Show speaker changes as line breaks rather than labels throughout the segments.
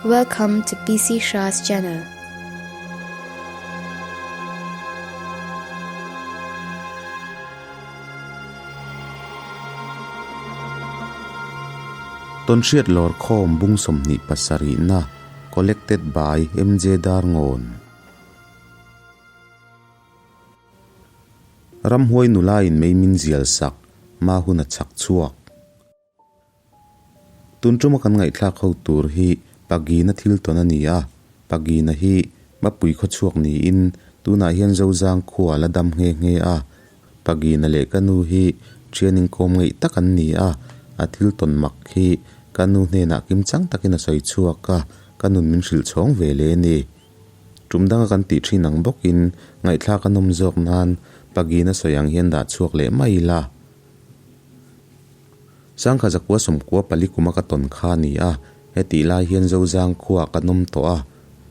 Welcome to PC Shah's channel.
Tawnhriat lawrkhawm bung 27 na Collected by MJ Darngawn. Ramhuai nula in mei min zial sak ma hun a chhak chhuak. Tun tuma kan ngaihthlak ho tur hi Pagina thil tawn a ni a, Pagina hi Mapui khaw chhuak niin tunah hian Zozang khua la dam nghe nghe a. Pagina leh ka nu hi thian inkawm ngeih tak an ni a, a thil tawn mak hi ka nu hnenah kimchang takin a sawi chhuak a, ka nun min hrilh chhawng ve leh a ni. Tum danga kan tih thin ang bawkin ngaihthlak a nawm zawk nan Pagina sawi ang hian dah chhuak leh mai ila. Sangkha zakua sawmkua pali kuma ka tawn kha a ni a, hetih lai hian Zozang khuaah kan awm tawh a.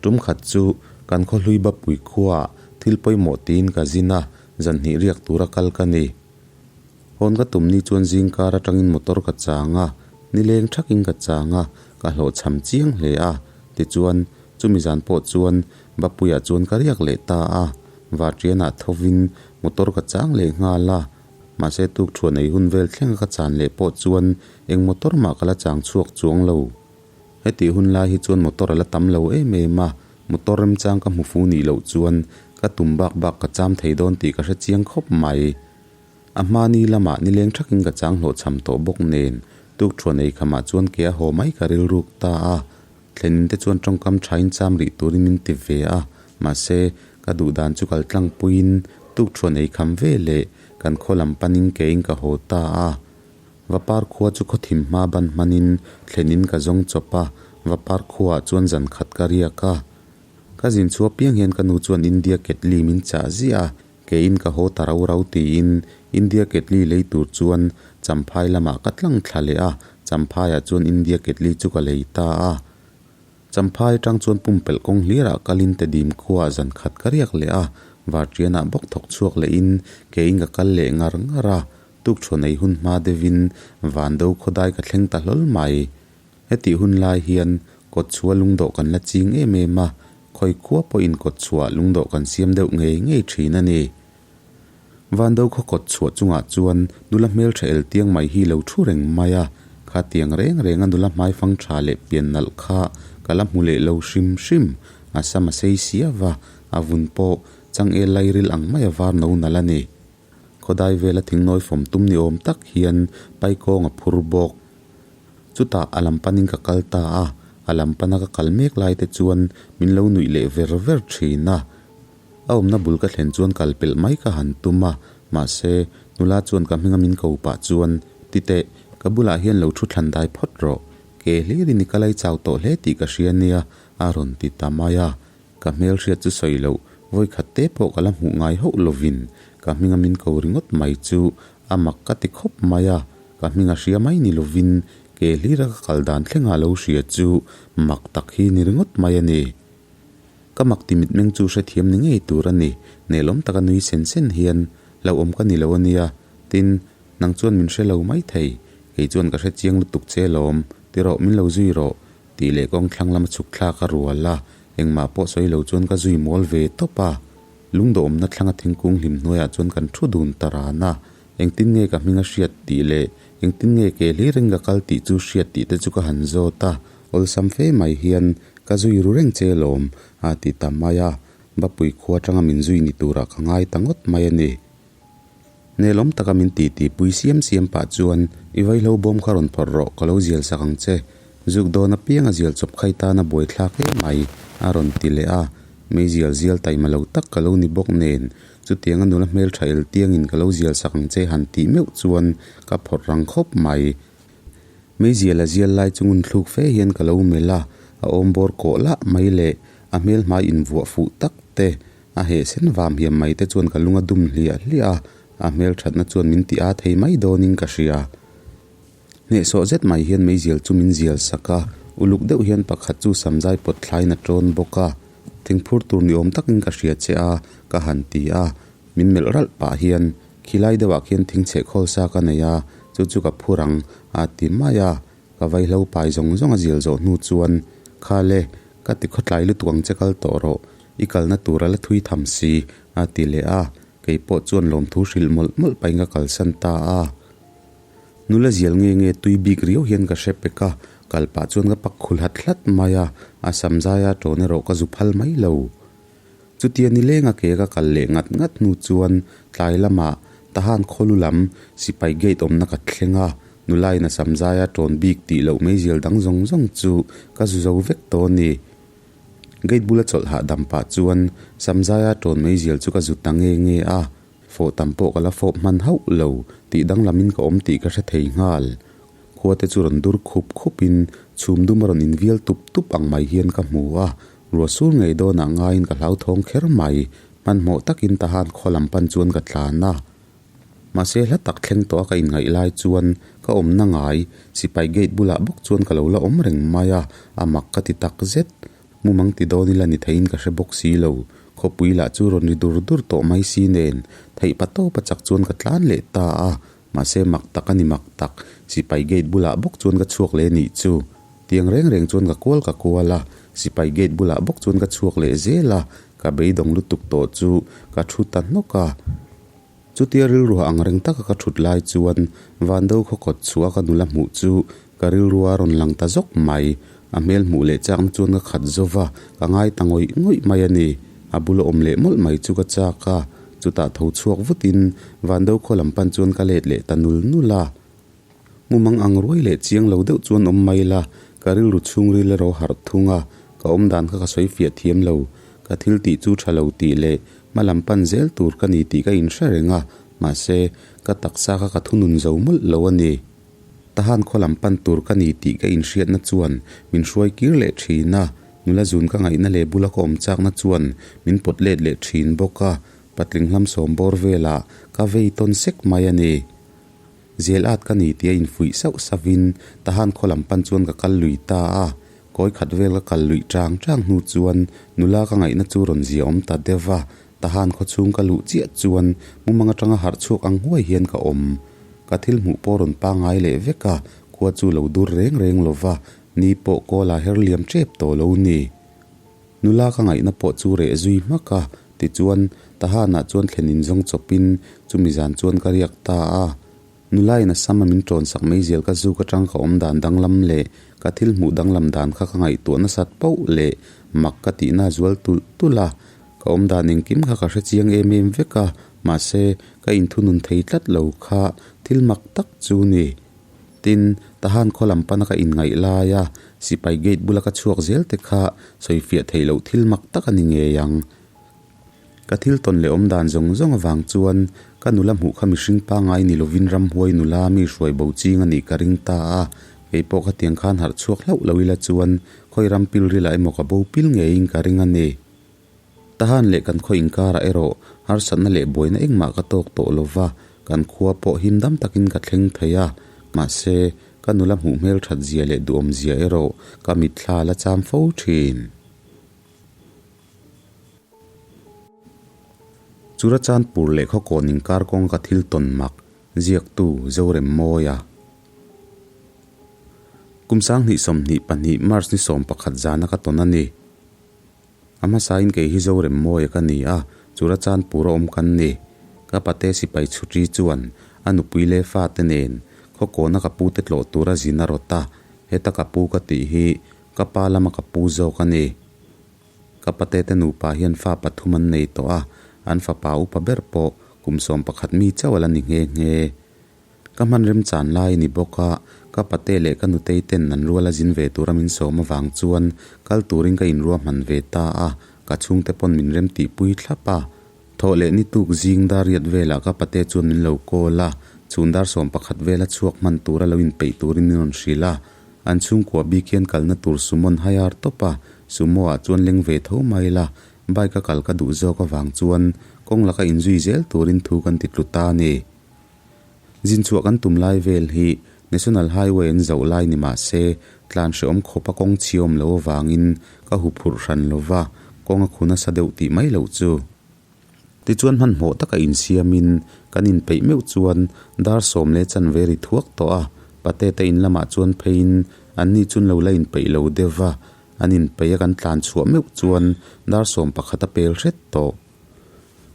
Tum khat chu kan khawhlui Bapui khuaah thil pawimawh tiin ka zin a, zanhnih riak tura kal ka ni. Hawn ka tum ni chuan zingkar atangin motor ka chang a, nileng thakin ka chang a, ka hlawhchham chiang hle a. Tichuan, chumi zan pawh chuan Bapuiah chuan ka riak leh ta a, Varṭianah thovin motor ka chang leh nghal a. Mahse tuk thuan ei hun vel thlenga ka chan leh pawh chuan eng motor mah ka la chang chhuak chuang lo. Hetih hun lai hi chuan motor a la tam lo em em a, motor remchang ka hmu fu nih loh chuan ka tum bak bak ka cham thei dawn tih ka hre chiang khawp mai. A hmani lamah nileng thakin ka chang hlawhchham tawh bawk nen tuk thuan ei khamah chuan ke a haw mai ka rilruk ta a. Thlenin te chuan tawngkam thain cham rih turin min ti ve a, mahse, ka duh dan chu kal tlangpuiin tuk thuan ei kham ve leh kan khaw lam panin kein ka haw ta a. Vapar khua chu khaw thim hma ban hmanin thlenin ka zawng chawp a, Vapar khuaah chuan zan khat ka riak a. Ka zin chhuah piang hian ka nu chuan India ketli min chah ziah a, keiin ka haw ta rau rau tiin India ketli lei tur chuan Champhai lamah ka tlang thla leh a, Champhaiah chuan India ketli chu ka lei ta a. Champhai atang chuan pumpelh kawng hlirah kalin Tedim khuaah zan khat ka riak leh a, Varṭianah bawk thawk chhuak lehin keiin ka kal leh ngar ngar a, tukṭhuan ei hun hma deuhin Vando khawdai ka thleng ta hlawl mai. Hetih hun lai hian kawtchhuah lungdawh kan la ching em em a, khawi khua pawhin kawtchhuah lungdawh kan siam deuh ngei ngei thin a ni. Vando khaw kawtchhuah chungah chuan nula hmeltha el tiang mai hi lo thu reng mai a, kha tiang reng reng a nula hmaifang tha leh pian nalh kha ka la hmu leh lo hrim hrim, a sam a sei sia va, a vun pawh changel lairil ang mai a var no nalh a ni. Khawdai vela thingnawi fawm tum ni awm tak hian paikawng a phur bawk. Chutah a lam panin ka kal ta a, a lam pana ka kal mek lai te chuan min lo nuih leh ver ver thin a. A awmna bul ka thlen chuan kal pelh mai ka han tum a, mahse nula chuan ka hminga min ko pah chuan, Titeh, ka bulah hian lo thu thlan dai phawt rawh. Ke hlirin i kal ai chau tawh hle tih ka hria nia, a rawn ti ta mai a. Ka hmelhriat chu sawi loh, vawikhat te pawh ka la hmuh ngai hauh lovin ka hminga min ko ringawt mai chu a mak ka ti khawp mai a, ka hminga hria mai ni lovin ke hlira ka kal dan thlenga lo hria chu mak tak hi ni ringawt mai a ni. Ka mak ti mitmeng chu hrethiam ni ngei tur a ni, nelawm taka nui sen sen hian hlauhawm ka ni lo a nia, tin, nang chuan min hre lo mai thei, kei chuan ka hre chiang lutuk che lawm, ti rawh min lo zui rawh, Tih leh kawng thlang lama chhuk thlak a rual a, engmah pawh sawi lo chuan ka zui mawl ve tawp a. Lungdawhawmna thlanga thingkung hlim hnuaiah chuan kan thu dun ta ran a, engtin nge ka hming a hriat tih leh engtin nge ke hlir in ka kal tih chu hriat tih te chu ka han zawt a, awlsam fe mai hian ka zui ru reng che lawm a ti ta mai a, Bapui khua atanga min zui ni turah ka ngai ta ngawt mai a ni. Nelawm taka min ti ti pui siam siam pah chuan, I vaihlo bawm kha rawn phawrh rawh, ka lo zial sak ang che. Zuk dawn apiang a zial chawp khai tan a buai thlak em mai, a rawn ti leh a. Mei zial zial taima lo tak ka lo ni bawk nen, chutianga nula hmeltha el tiangin ka lo zial sak ang che han tih meuh chuan ka phawrh rang khawp mai. Mei zial a zial lai chu ngun thluk fe hian ka lo melh a, a awm bawr kawh lah mai leh a hmel hmai invuah fuh tak te, A heh sen vam hiam mai te chuan ka lung a dum hliah hliah a, a hmelthatna chuan min ti a thei mai dawnin ka hria. Hnehsawh zet mai hian meizial chu min zial sak a, uluk deuh hian pakhat chu samzai pawt thlaiin a tawn bawk a. Thingphur tur ni awm takin ka hria che a, ka han ti a, min melh ralh pah hian, Khilai deuhah khian thingchheh khawl sa ka nei a, chu chu ka phur ang, a ti mai a. Ka vaihlo pai zawng zawng a zial zawh hnu chuan Kha le, ka ti khawtlai lutuk ang che kal tawh rawh, i kalna tur a la thui tham si, a ti leh a, kei pawh chuan lawmthu hrilh mawlh mawlh pahin ka kalsan ta a. Nula zial nge nge tui bik riau hian ka hre pek a, kal pah chuan ka pak khul hat hlat mai a, a sam zaia ṭawn erawh ka zu phal mai lo. Chutia nilenga ke ka kal leh ngat ngat hnu chuan tlai lamah Tahan khawlu lam sipai gate awmna ka thleng a, nulain a sam zaia ṭawn bik tih loh meizial dang zawng zawng chu ka zu zo vek tawh a ni. Gate bula chawlh hahdam pah chuan sam zaia ṭawn meizial chu ka zu ta nge nge a, Fawh tam pawh ka la fawp hman hauh lo tih danglamin ka awm tih ka hre thei nghal. Khua te chu rawn dur khup khupin chhum dum a rawn invial tup tup ang mai hian ka hmu a, ruah sur ngei dawnah ngaiin ka hlauthawng kher mai. Hmanhmawh takin Tahan khaw lam pan chuan ka tlan a. Mahse hla tak thleng tawh a ka inngaih lai chuan ka awmna ngai sipai gate bulah bawk chuan ka lo la awm reng mai a, a mak ka ti tak zet. Mumang ti dawn ila ni theiin ka hre bawk si lo. Khawpui lah chu rawn ri dur dur tawh mai si nen, theih pa tawp a chak chuan ka tlan leh ta a. Mahse mak tak a ni mak tak, sipai gate bulah bawk chuan ka chhuak leh nih chu. Tiang reng reng chuan ka kual ka kual a, sipai gate bulah bawk chuan ka chhuak leh zel a, ka beidawng lutuk tawh chu ka thu ta hnawk a. Chutia rilruah ang reng taka ka thut lai chuan Vando khaw kawt chhuah ka nula hmuh chu ka rilrua rawn lang ta zawk mai. A hmel hmuh leh chakna chuan ka khat zo va, ka ngai ta ngawih ngawih mai a ni. A bula awm leh mawlh mai chu ka chak a, chutah tho chhuak vutin Vando khaw lam pan chuan ka let leh ta nul nul a. Mumang ang ruai leh chiang lo deuh chuan awm mai la, ka rilru chhungril erawh harh thung a, ka awm dan kha ka sawi fiah thiam lo. Ka thil tih chu tha lo tih leh hma lam pan zel tur ka ni tih ka inhre reng a, mahse, ka taksa kha ka thunun zo mawlh lo a ni. Tahan khaw lam pan tur ka ni tih ka inhriatna chuan min hruai kir leh thin a, nula zun ka ngaihna leh bula ka awm chakna chuan min pawt let leh thin bawk a, patling hlam sawm bawr velah ka vei tawn sek mai a ni. Zel at ka ni tia infuih sauh sauhin Tahan khaw lam pan chuan ka kal lui ta a, kawi khat vel ka kal luih chang chang hnu chuan nula ka ngaihna chu rawn zia awm ta deuh va, Tahan khaw chhung ka luh chiah chuan mumang atanga harh chhuak ang huai hian ka awm. Ka thil hmuh pawh rawn pangai leh vek a, khua chu lo dur reng reng lo va, ni pawh kawl a her liam tep tawh lo ni. Nula ka ngaihna pawh chu reh zui hmak a, tichuan Tahanah chuan thlen inzawng chawpin chumi zan chuan ka riak ta a. Nulain a sam a min ṭawnsak mai zel ka zuk aṭang ka awm dan danglam leh ka thil hmuh danglam dan kha ka ngaihtuah nasat pauh leh mak ka tihna a zual tulh tulh a. Ka awm dan engkim kha ka hre chiang em em vek a, mahse ka inthunun thei tlat lo kha thil mak tak chu ni. Tin, Tahan khaw lam pana ka inngaih laia sipai gate bula ka chhuak zel te kha sawifiah theih loh thil mak tak a ni ngei ang. Ka thil tawn leh awm dan zawng zawng avang chuan ka nula hmuh kha mihring pangngai ni lovin ramhuai nula mi hruai bo ching a nih ka ring ta a, kei pawh khatiang khan harh chhuak hlauh lo ila chuan khawi ram pilrilah emaw ka bo pil ngeiin ka ring a ni. Tahan leh kan khaw inkarah erawh harsatna leh buaina engmah ka tawk tawh lo va, kan khua pawh him dam takin ka thleng thei a, mahse, ka nula hmuh hmel that zia leh duhawm zia erawh ka mitthla la cham fo thin. Churachandpur leh Khawkawn inkar kawng ka thil tawn mak, ziaktu Zoremmawia. Kum 2022 March ni 11 zana ka tawn a ni. A hmasain kei hi Zoremmawia ka ni a, Churachandpur a awm kan ni. Ka pate sipai chhutri chuan a nupui leh fate nen khawkawna ka pute tlawh tura zin a rawt a, heta ka pu ka tih hi ka pa lama ka pu zawk a ni. Ka pate te nupa hian fa pathum an nei tawh a, an fapa upa ber pawh kum 11 mi chauh a la ni nghe nghe. Ka hman remchan lai a ni bawk a, ka pate leh ka nutei ten an rual a zin ve tura min sawm avang chuan kal turin ka inruahman ve ta a, ka chhungte pawn min rem tihpui thlap a. Thawh leh ni tuk zing dar riat velah ka pate chuan min lo call a, chhun dar 11 vela chhuak hman tura lo inpeih turin min rawn hrilh a. An chhungkua bik hian kalna tur sumo an hire tawp a, sumo ah chuan leng ve tho mai la, bike a kal ka duh zawk avang chuan kawng laka inzui zel turin thu kan ti tlu ta a ni. Zin chhuah kan tum lai vel hi National Highway an zoh lai ni mah se, tlan hrehawm khawpa kawng chhi awm lo avangin ka hu phurh hran lo va, kawng a khu nasa deuh tih mai loh chu. Tichuan hmanhmawh taka insiamin kan inpeih meuh chuan dar sawm leh chanve ri thuak tawh a, Pateta in lamah chuan pheiin anni chun lo la inpeih lo deuh va. An inpeih a kan tlan chhuah meuh chuan dar 11 a pel hret tawh.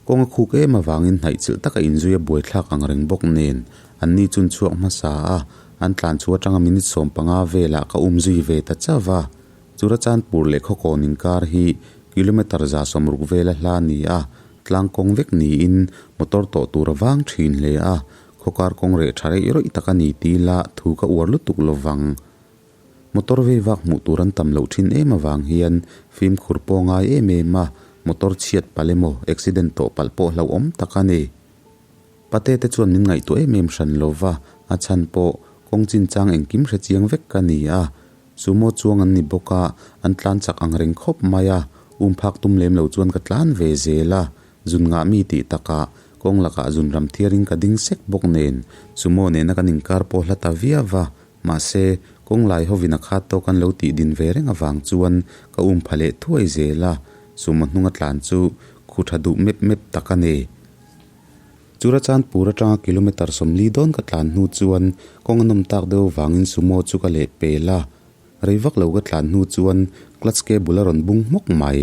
Kawng a khuk em avangin hnaihchilh taka inzui a buaithlak ang reng bawk nen anni chun chhuak hmasa a, an tlan chhuah atanga minute 15 velah ka um zui ve ta chauh va. Churachandpur leh Khawkawn inkar hi kilometre 60 vela hla a ni a, tlang kawng vek niin motor tawh tur a vang thin hle a, khawkar kawng reh tha reih rawih tak a ni tih lah thu ka uar lutuk lovang. Motor vei vak hmuh tur an tam loh thin em avang hian fimkhur pawh ngai em em a, motor chhiat palh emaw accident tawh palh pawh hlauhawm tak a ni. Pate te chuan min ngaihtuah em em hran lo va, a chhan pawh kawng chinchang engkim hre chiang vek ka ni a. Sumo chuang an ni bawk a, an tlan chak ang reng khawp mai a, um phak tum lem lo chuan ka tlan ve zel a, zun ngah mi tih takah kawng lakah zun ram thiarin ka ding sek bawk nen sumo nena kan inkar pawh hla ta viau va. Mahse, kawng lai hovin a khat tawk an lo tih din ve reng avang chuan ka um pha leh thuai zel a, sumo hnunga tlan chu khu tha duh mep mep tak a ni. Churachandpur atanga kilometre 40 dawn ka tlan hnu chuan kawng a nawm tak deuh avangin sumo chu ka leh pel a. Rei vak lo ka tlan hnu chuan clutch cable a rawn bung hmawk mai.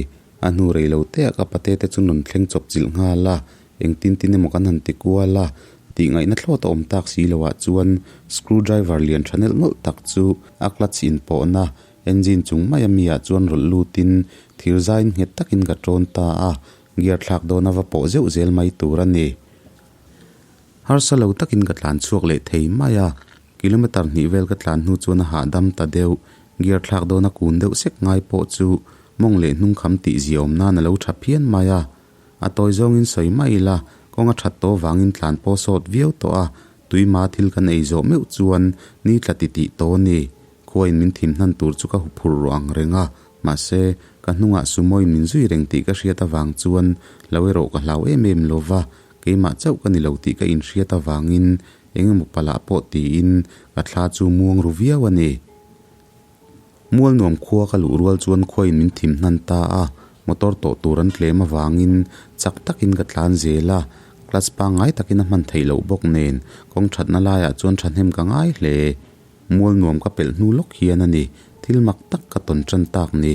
A hnu rei lo te ah ka pate te chu rawn thleng chawp chilh nghal a, engtin tin emaw kan han ti kual a, tih ngaihna thlawt a awm tak si lo ah chuan screw driver lian tha nelh nawlh tak chu a clutch inpawhna engine chung mai a mi ah chuan rawlh lutin thir zaiin nghet takin ka tawn ta a, gear thlak dawn a va pawh zeuh zel mai tur a ni. Harsa lo takin ka tlan chhuak leh thei mai a, kilometre hnih vel ka tlan hnu chuan a hahdam ta deuh, gear thlak dawn a kun deuh sek ngai pawh chu mawng leh hnung kham tih ziaawm nan a lo tha phian mai a. A tawi zawngin sawi mai ila, kawng a that tawh vangin tlan pawh sawt viau tawh a, tuima thil kan ei zawh meuh chuan ni tla ti tih tawh a ni. Khuain min thim hnan tur chu ka huphurh ruah ang reng a, mahse, ka hnungah sumoin min zui reng tih ka hriat avang chuan lo erawh ka hlau em em lo va, keimah chauh ka ni lo tih ka inhriat avangin eng emaw palah pawh tiin ka thla chu muang ru viau a ni. Mualnuam khua ka luh rual chuan khuain min thim hnan ta a, motor tawh tur an tlem avangin chak takin ka tlan zel a, clutch pangngai takin a hman theih loh bawk nen kawng thatna laiah chuan thahnem ka ngai hle. Mualnuam ka pelh hnu lawk hian a ni, thil mak tak ka tawn tan tak ni.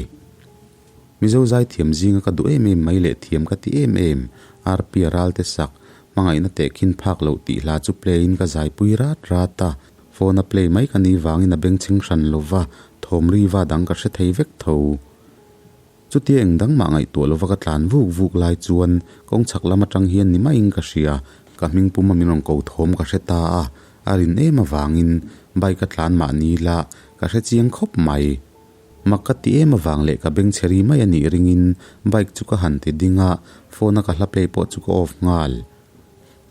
Mizo zaithiam zinga ka duh em em mai leh thiam ka ti em em, Arpia Ralte sak, hmangaihna tehkhin phak loh tih hla chu play in ka zaipui rat rat a, Phone a play mai ka nih vangin a bengchheng hran lo va, thawm ri va dang ka hre thei vek tho. Chutia eng dang mah ngaihtuah lova ka tlan vuk vuk lai chuan kawng chhak lam atang hian ni maiin ka hria, ka hming puma min rawn ko thawm ka hre ta a, a rin em avangin bike a tlan mah ni ila ka hre chiang khawp mai. Mak ka ti em avang leh ka bengchhe ri mai a nih ringin bike chu ka han ti ding a, phone a ka hla play pawh chu ka off nghal.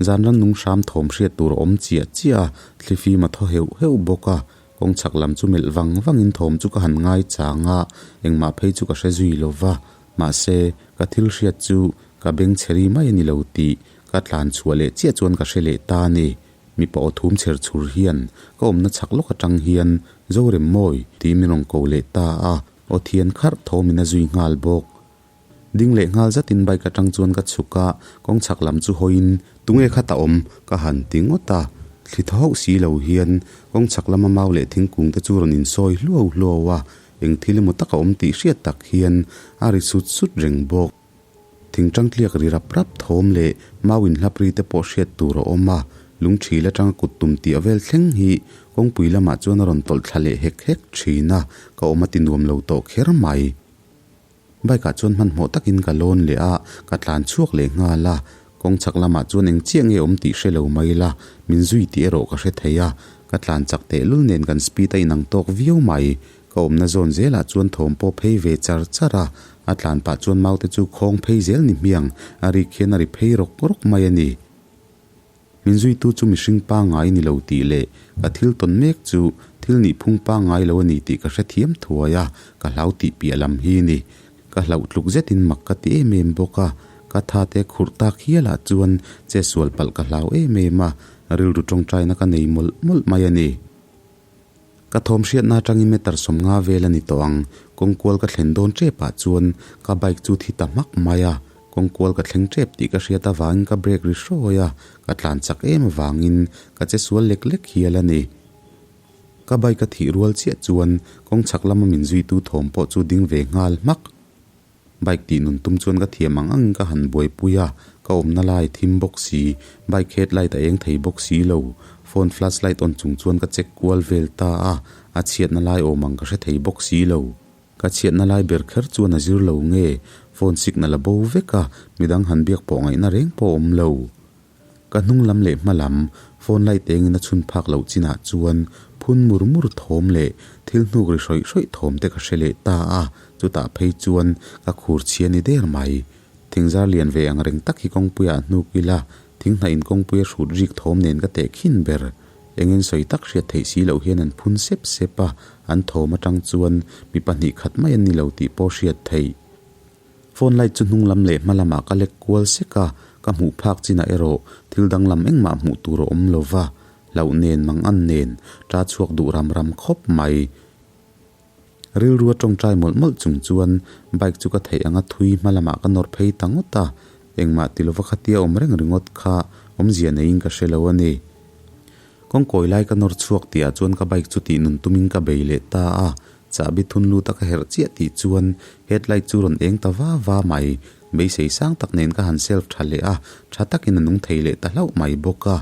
Zan ram nung hram thawm hriat tur a awm chiah chiah a, thlifim a thaw heuh heuh bawk a, kawng chhak lam chu melh vang vangin thawm chu ka han ngai chang a, engmah phei chu ka hre zui lo va, mahse, ka thil hriat chu ka beng chhe ri mai a ni lo tih ka tlan chhuah leh chiah chuan ka hre leh ta a ni. Mipa aw thum chher chhur hian ka awmna chhak lawk atang hian Zoremmawi tih min rawn ko leh ta a, aw thian kharh thawmin a zui nghal bawk. Ding leh nghal zatin bike atang chuan ka chhuk a, kawng chhak lam chu hawiin tunge kha ta awm ka han ti ngawt a, thli thaw hauh si lo hian kawng chhak lama mau leh thingkung te chu rawn insawi hluau hluau a, eng thil emaw taka awm tih hriat tak hian a ri sut sut reng bawk. Thing tangtliak ri rap rap thawm leh mau inhlap ri te pawh hriat tur a awm a, lungthil atanga kut tum tih a vel thleng hi kawngpui lamah chuan a rawn tawlh thla leh hek hek thin a, ka awm a ti nuam lo tawh kher mai. Bike ah chuan hmanhmawh takin ka lawn leh a, ka tlan chhuak leh nghal a. Kawng chhak lamah chuan eng chiah nge awm tih hre lo mai ila, min zui tih erawh ka hre thei a. Ka tlan chak tehlul nen kan speed a inang tawk viau mai. Ka awmna zawn zelah chuan thawm pawh phei ve char char a, a tlan pah chuan maute chu khawng phei zel ni hmiang, a rik hian a ri phei rawk rawk mai a ni. Min zuitu chu mihring pangngai ni lo tih leh ka thil tawn mek chu thil nihphung pangngai lo a ni tih ka hrethiam thuai a, ka hlau tih piah lam hi ni. Ka hlauh tluk zetin mak ka ti em em bawk a, ka tha te khurh tak hialah chuan che sual palh ka hlau em em a, rilru tawngtaina ka nei mawlh mawlh mai a ni. Ka thawm hriatna atangin meter 50 vel a ni tawh ang. Kawngkual ka thlen dawn tepah chuan ka bike chu thi ta hmak mai a. Kawngkual ka thleng tep tih ka hriat avangin ka brake ri hrawi a, ka tlan chak em avangin ka che sual lek lek hial a ni. Ka bike a thih rual chiah chuan kawng chhak lama min zuitu thawm pawh chu ding ve nghal hmak. Bike tih nun tum chuan ka thiam ang angin ka han buaipui a, ka awmna lai thim bawk si, bike headlight a eng thei bawk si lo. Phone flash light on chung chuan ka check kual vel ta a, a chhiatna lai awm ang ka hre thei bawk si lo. Ka chhiatna lai ber kher chuan a zir lo nge, phone signal a bo vek a, midang han biak pawh ngaihna reng pawh a awm lo. Ka hnung lam leh hma lam phone light engin a chhun phak loh chinah chuan phun mur mur thawm leh thil hnuk ri hrawih hrawih thawm te ka hre leh ta a, chutah phei chuan ka khur chhia ni der mai. Thingzar lian ve ang reng tak hi kawngpuiah hnuk ila, thinghnah in kawngpui a hrut rik thawm nen ka teh khin ber. Engin sawi tak hriat theih si loh hian an phun sep sep a, an thawm atang chuan mi pahnih khat mai an ni lo tih pawh hriat theih. Phone light chu hnung lam leh hma lamah ka lek kual sek a, ka hmuh phak chinah erawh thil danglam engmah hmuh tur a awm lo va, hlauh nen mang an nen ta chhuak duh ram ram khawp mai. Rilru a tawngtai mawlh mawlh chung chuan bike chu ka theih anga thui hma lamah ka nawr phei ta ngawt a, engmah ti lova khatia awm reng ringawt kha awmzia neiin ka hre lo a ni. Kawngkawi lai ka nawr chhuak tihah chuan ka bike chu tih nun tumin ka bei leh ta a, Chahbi thun lut a ka herh chiah tih chuan headlight chu rawn eng ta va va mai. Beisei sang tak nen ka han self tha leh a, tha takin a nung thei leh ta hlauh mai bawk a.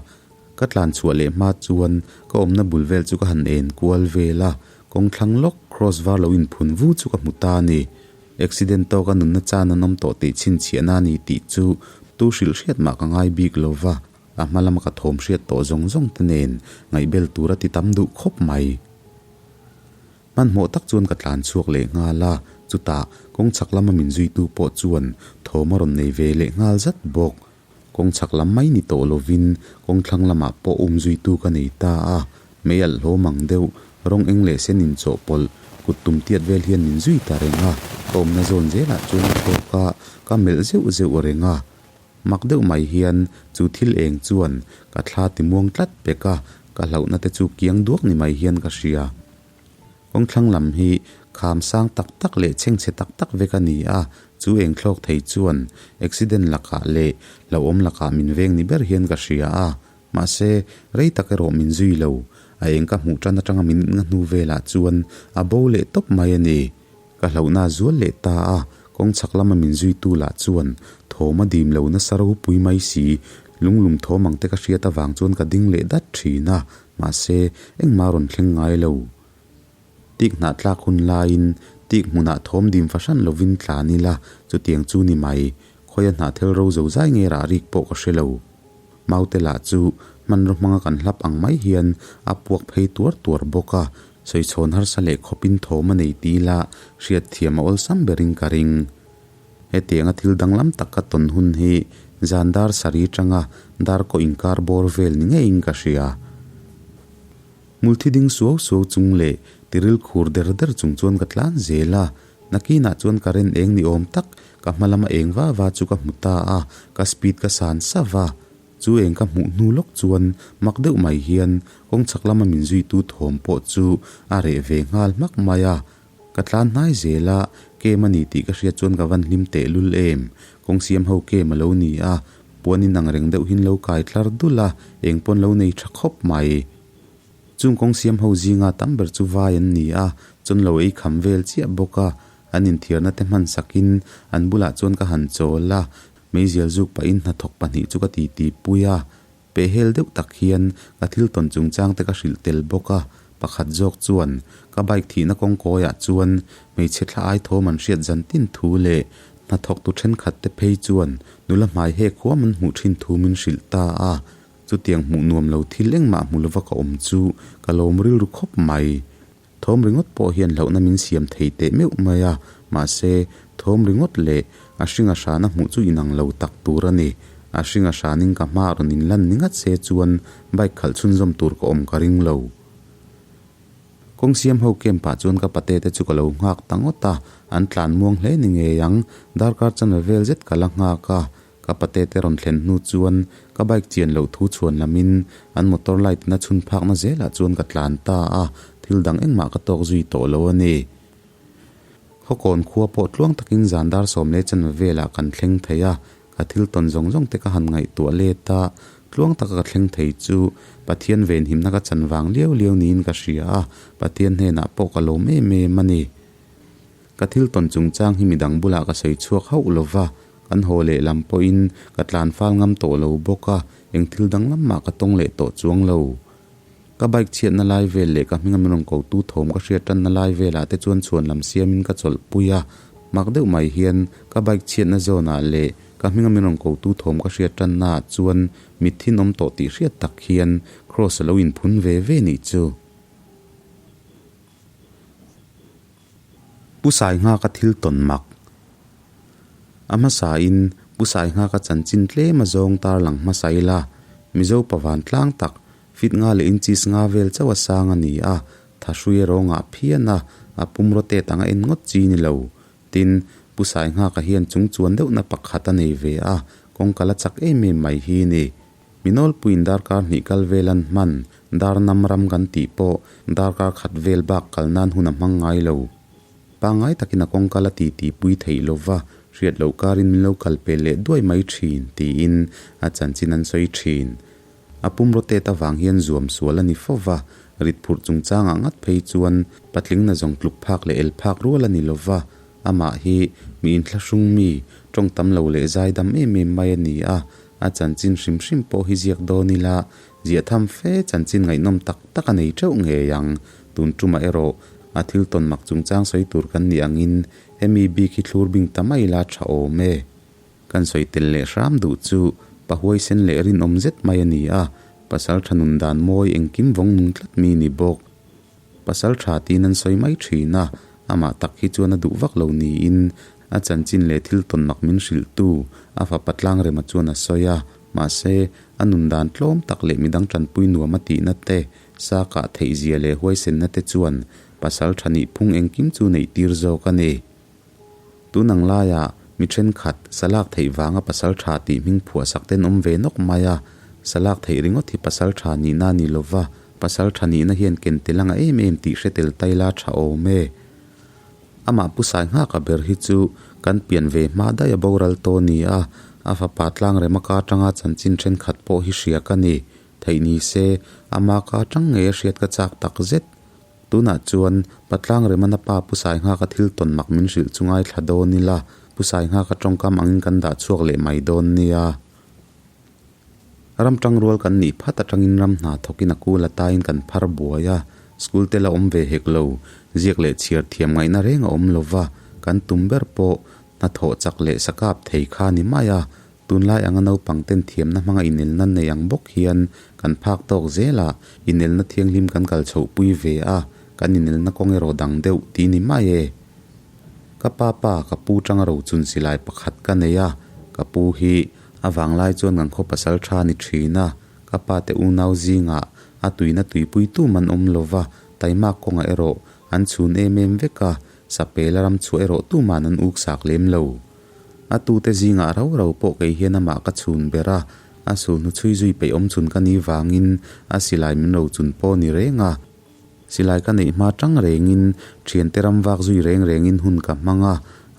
Ka tlan chhuah leh hma chuan ka awmna bul vel chu ka han en kual vel a, kawng thlang lawk cross var lo inphun vu chu ka hmu ta a ni. Accident tawka nunna chan an awm tawh tih chhinchhiahna a ni tih chu tu hrilh hriat mah ka ngai bik lo va, a hma lama ka thawm hriat tawh zawng zawng te nen ngaihbel tur a ti tam duh khawp mai. Hmanhmawh tak chuan ka tlan chhuak leh nghal a, chutah kawng chhak lama min zuitu pawh chuan thawm a rawn nei ve leh nghal zat bawk. Kawng chhak lam mai ni tawh lovin kawng thlang lamah pawh um zuitu ka nei ta a, mei alh hlawm ang deuh, rawng eng leh sen inchawhpawlh, kut tum tiat vel hian min zui ta reng a, ka awmna zawn zelah chuan a thlawk a, ka melh zeuh zeuh reng a. Mak deuh mai hian chu thil eng chuan ka thla ti muang tlat pek a, ka hlauhna te chu kiang duak ni mai hian ka hria. Kawngthlang lam hi kham sang tak tak leh chhengchhe tak tak vek a ni a, chu eng thlawk thei chuan accident lakah leh hlauhawm lakah min veng ni ber hian ka hria a, mahse rei tak erawh min zui lo, a eng ka hmuh tan atanga min nga hnu velah chuan a bo leh tawp mai a ni. Ka hlauhna a zual leh ta a, kawng chhak lama min zuitu lah chuan thawm a dim lo nasa ropui mai si, lunglum thawm ang te ka hriat avang chuan ka ding leh dat thin a, mahse engmah a rawn thleng ngai lo. Tik hnah tlak hun laiin tik hmunah thawm dim fahran lovin tlan ila, chutiang chu ni mai, khawia hnah thel ro zo zai nge rah rik pawh ka hre lo. Maute lah chu hmanraw hmanga kan hlap ang mai hian a puak phei tuar tuar bawk a, sawichhawn harsa leh khawpin thawm a nei ti ila hriatthiam a awlsam berin ka ring. Hetianga thil danglam tak ka tawn hun hi zan dar sarih atanga dar kaw inkar bawr vel ni ngeiin ka hria. Hmulthi ding suau suau chung leh tiril khur der der chung chuan ka tlan zel a, Nakinah chuan current eng ni awm tak ka hma lama eng va va chu ka hmu ta a, ka speed ka san sa va. Chu eng ka hmuh hnu lawk chuan mak deuh mai hian kawng chhak lama min zuitu thawm pawh chu a reh ve nghal hmak mai a. Ka tlan hnai zel a, kem a ni tih ka hriat chuan ka van hlim tehlul em. Kawng siam ho kem a lo ni a, puan in ang reng deuh hin lo kai tlar dul a, eng pawn lo nei tha khawp mai. Chung kawng siam ho zinga tam ber chu vai an ni a, chawn lo ei kham vel chiah bawk a, an inthiarna te hman sakin an bulah chuan ka han chawl a, meizial zuk pahin hnathawk pahnih chu ka titi pui a, pehhel deuh tak hian ka thil tawn chungchang te ka hrilh tel bawk a, pakhat zawk chuan ka bike thihna kawng kawiah chuan hmeichhe thla ai thawm an hriat zan tin thu leh hnathawk tu thenkhat te phei chuan nula hmai hek huam an hmuh thin thu min hrilh ta a. Chutiang hmuh nuam lo thil engmah hmu lova ka awm chu ka lawm rilru khawp mai. Thawm ringawt pawh hian hlauhna min siam thei teh meuh mai a, mahse, thawm ringawt leh a hringa hrana hmuh chu inang lo tak tur a ni. A hringa hranin ka hma rawn inlan ni ngat se chuan bike khalh chhunzawm tur ka awm ka ring lo. Kawng siam ho camp ah chuan ka pate te chu ka lo nghak ta ngawt a, an tlan muang hle ni ngei ang, darkar chanve vel zet ka la nghak a, Ka pate te rawn thlen hnu chuan ka bike chian loh thu chhuan lamin an motor light in a chhun phakna zelah chuan ka tlan ta a, thil dang engmah ka tawk zui tawh lo a ni. Khawkawn khua pawh tluang takin zan dar sawm leh chanve velah kan thleng thei a, ka thil tawn zawng zawng te ka han ngaihtuah let a, tluang taka ka thleng thei chu Pathian venhimna ka chan vang liau liau niin ka hria a, Pathian hnenah pawh ka lawm em em a ni. Ka thil tawn chungchang hi midang bulah ka sawi chhuak hauh lo va, kan haw leh lam pawhin ka tlan fal ngam tawh lo bawk a, eng thil danglam mah ka tawng leh tawh chuang lo. Ka bike chhiatna lai vel leh ka hminga min rawn kotu thawm ka hriat tanna lai velah te chuan chhuan lam siamin ka chawlh pui a, mak deuh mai hian ka bike chhiatna zawnah leh ka hminga min rawn kotu thawm ka hriat tannaah chuan mitthi nawm tawh tih hriat tak hian Kraws a lo inphun ve ve nih chu. Pu Sainghaka thil tawn mak. A hmasain Pu Sainghaka chanchin tlem a zawng tarlang hmasa ila, Mizo pa vantlang tak, fit nga leh inches nga vel chauh a sang a ni a, thahrui erawh ngah phian a, a pum rawtet anga en ngawt chi ni lo. Tin, Pu Sainghaka hian chung chuan deuhna pakhat a nei ve a, kawngka la chak em em mai hi ni. Mi nawlpuiin darkar hnih kal vel an hman, dar nam ram kan tih pawh darkar khat vel bak kal nan hun a hmang ngai lo. Pangngai takin a kawngka la ti ti pui theih lo va, hriat loh karin min lo kal pel leh duai mai thin, tiin a chanchin an sawi thin. A pum rawtet avang hian zuam sual a ni fo va, rit phurh chungchangah ngat phei chuan patling na zawng tluk phak leh el phak rual a ni lo va, amah hi mi inthlahrung mi, tawng tam lo leh zaidam em em mai a ni a, A chanchin hrim hrim pawh hi ziak dawn ila, ziah tham fe chanchin ngaihnawm tak tak a nei teuh ngei ang. Tun tumah erawh a thil tawn mak chungchang sawi tur kan nih angin hemi bik hi thlur bing ta mai ila tha awm e. Kan sawi tel leh hram duh chu pa huaisen leh rinawm zet mai a ni a, pasal tha nun dan mawi engkim vawng nung tlat mi ni bawk. Pasal tha tiin an sawi mai thin a, amah tak hi chuan a duh vak lo niin a chanchin leh thil tawn mak min hrilhtu a fapa Tlangrema chuan a sawi a, mahse, a nun dan tlawm tak leh midang tanpui nuam a tihna te, sa kah theihzia leh huaisenna te chuan pasal tha nih phung engkim chu neih tir zawk a ni. Tun ang laiah mi thenkhat salak theih vanga pasal tha tih hming phuahsak ten awm ve nawk mai a, salak theih ringawt hi pasal tha nihna a ni lova, pasal tha nihna hian ken tel anga em em tih hre tel tai la tha awm e. Amah Pu Sainghaka ber hi chu kan pian ve hma daih a boral tawh a ni a, a fapa Tlangrema ka atanga chanchin thenkhat pawh hi hria ka ni. Theih ni se, ama ka atang ngei a hriat ka chak tak zet. Tunah chuan Patlang Remana pa Pu Sainghaka thil tawn mak min hrilh chu ngaithla dawn ila, Pu Sainghaka tawngkam angin kan dah chhuak leh mai dawn nia. Ram tangrual kan nih phat atangin ram hna thawkin a kul atain kan phar buai a, school te la awm ve hek lo, ziak leh chhiar thiam ngaihna reng a awm lova, kan tum ber pawh hnathawh chak leh sakap thei kha ni mai a, Tunlai anga naupang ten thiamna hmanga inelna nei ang bawk hian kan phak tawk zel a, inelna thianghlim kan kal chhohpui ve a, kan inelna kawng erawh dang deuh ti ni mai e. Ka pa pa, ka pu tanga rochun silai pakhat ka nei a, ka pu hi a vanglai chuan kan khaw pasal tha ni thin a, ka pa te unau zingah a tuina tuipui tum an awm lova, taimak kawngah erawh an chhun em em vek a, sapela ram chhuah erawh tuman an uksak lem lo. A tute zingah rau rau pawh kei hian amah ka chhun ber a, a sulhnu chhui zui peih awm chhun ka nih vangin a silai min ro chun pawh ni reng a. Silai ka neih hma tang rengin thiante ram vak zui reng rengin hun ka hmang a,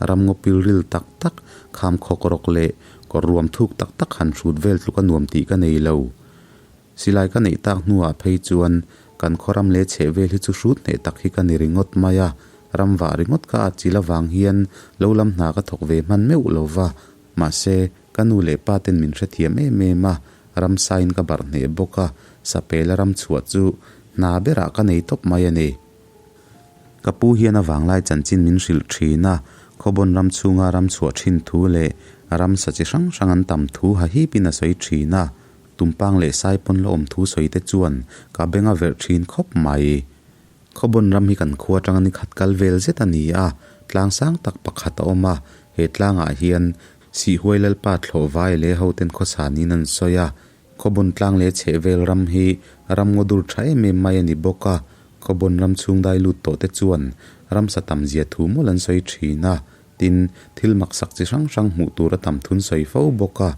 ram ngaw pil ril tak tak, kham khawk rawk leh kawr ruam thuk tak tak han hrut vel tluk a nuam tih ka nei lo. Silai ka neih tak hnuah phei chuan kan khaw ram leh chheh vel hi chu hrut hneh tak hi ka ni ringawt mai a, ram vah ringawt ka at chil avang hian lo lam hna ka thawk ve hman meuh lo va, mahse ka nu leh pa ten min hrethiam em em a, ram sain ka barh hneh bawk a, sapela ram chhuah chu hna berah ka nei tawp mai a ni. Ka pu hian a vanglai chanchin min hrilh thin a, Khawbawn ram chhunga ram chhuah thin thu leh ram sa chi hrang hrang an tam thu hahipin a sawi thin a, Tumpang leh Saipawn la awm thu sawi te chuan ka beng a verh thin khawp mai. Khawbawn ram hi kan khua atanga ni khat kal vel zet a ni a, tlang sang tak pakhat a awm a, he tlangah hian Sihhuai Lalpa thlawh vai leh hoten khawsa niin an sawi a. Khawbawn tlang leh chheh vel ram hi ram ngaw dur tha em em mai a ni bawk a, Khawbawn ram chhung dai lut tawh te chuan ramsa tam zia thu mawlh an sawi thin a, Tin, thil maksak chi hrang hrang hmuh tur a tam thun sawi fo bawk a,